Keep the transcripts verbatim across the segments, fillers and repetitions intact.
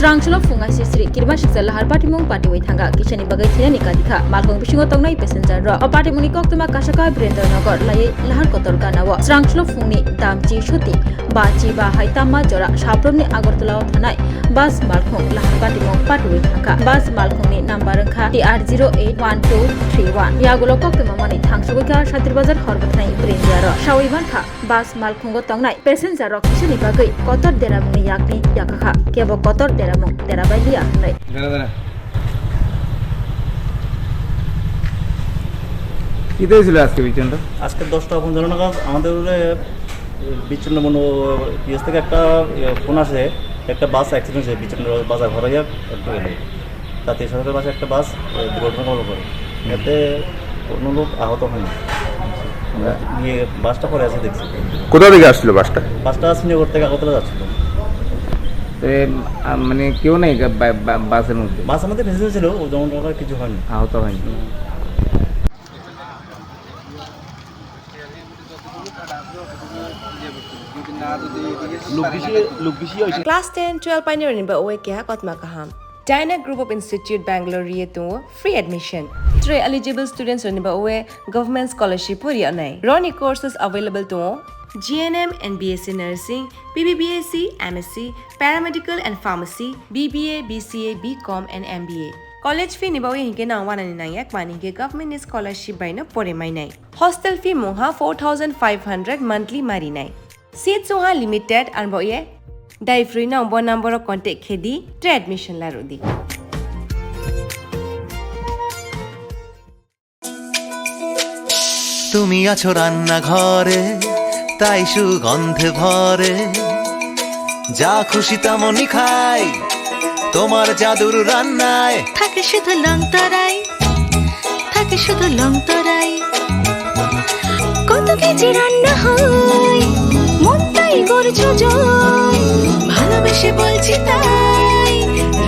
Srangchwlo phung aisir sri kirima siksa lahar patimung patiwi thangkha, kisani bagwi thinani kadikha malkhung bisingo tongnai passenger rok. O patimungni koktwma kasaka Birendra Nagar laiwi lahar kotor ganao. Srangchwlo phungni damchi shooting ba chiba hai tamma jora saprobni Agartala o thanai bus malkhung lahar patimung patiwi thangkha. Bus malkhungni number wngkha T R zero eight one two three one. Yagulo koktwma manwi thangsugwi kha Satir Bazar Horbathani Birendra rok. Sawi mankha bus malkhungo tongnai passenger rok kisani bagwi kotor deramungni yakni yakakha, kebo kotor deramung derabai liya hwnwi. দাঁড়া, দাঁড়া। কিতা হয়েছিল আজকে বিচনটা? আজকে দশটা পঞ্চান্ন নাগাদ আমাদের উপরে বিচন মনো পিএস থেকে একটা, ইয়ে, ফোন আসে, একটা বাস অ্যাক্সিডেন্ট হয়েছে বিচন বাজার ঘরাইয়া একটু গেলে। জাতীয় সড়কের পাশে একটা বাস, এ, দুর্ঘটনা কবল করে। এতে কোনো লোক আহত হয়নি। আমরা গিয়ে বাসটা পড়ে আছে দেখছি। কোথা থেকে আসছিল বাসটা? বাসটা শ্রীনগর থেকে আগরতলা যাচ্ছিল। এ, আ, মানে কেউ নেই গা-, বা-, বা-, বাসের মধ্যে? বাসের মধ্যে প্যাসেঞ্জার ছিল, ও যেমন ওরা কিছু হয়নি। আহত হয়নি। Class ten, twelve painirni ba oe keha kotma kaham. Dyna Group of Institute Bangalore ri tongo free admission. Tre eligible students rokni ba oe government scholarship pori anai. Roni courses available tongo G N M and B S C Nursing, B B B S C, M S C, Paramedical and Pharmacy, B B A, B C A, B Com and M B A. College fee ni ba oe hinke nang wanani nangya kmani hinke government ni scholarship bai no pore mainai. Hostel fee mungha four thousand five hundred monthly marinai. Seat sungha limited, arbo ye dai free no bo number o contact khedi, tre admission laru di. তুমি আছো রান্নাঘরে, তাই সুগন্ধে ভরে। যা খুশি তেমনই খাই, তোমার জাদুর রান্নায়। থাকে শুধু লং তরাই, থাকে শুধু লং তরাই। কত কেজি রান্না হয়, মনটাই করছো জয়। ভালোবেসে বলছি তাই,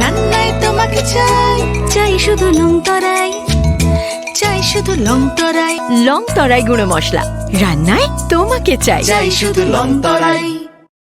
রান্নায় তোমাকে চাই। চাই শুধু লং তরাই, চাই শুধু লং তরাই। লং তরাই গুঁড়ো মশলা, রান্নায় তোমাকে চাই। চাই শুধু লং তরাই।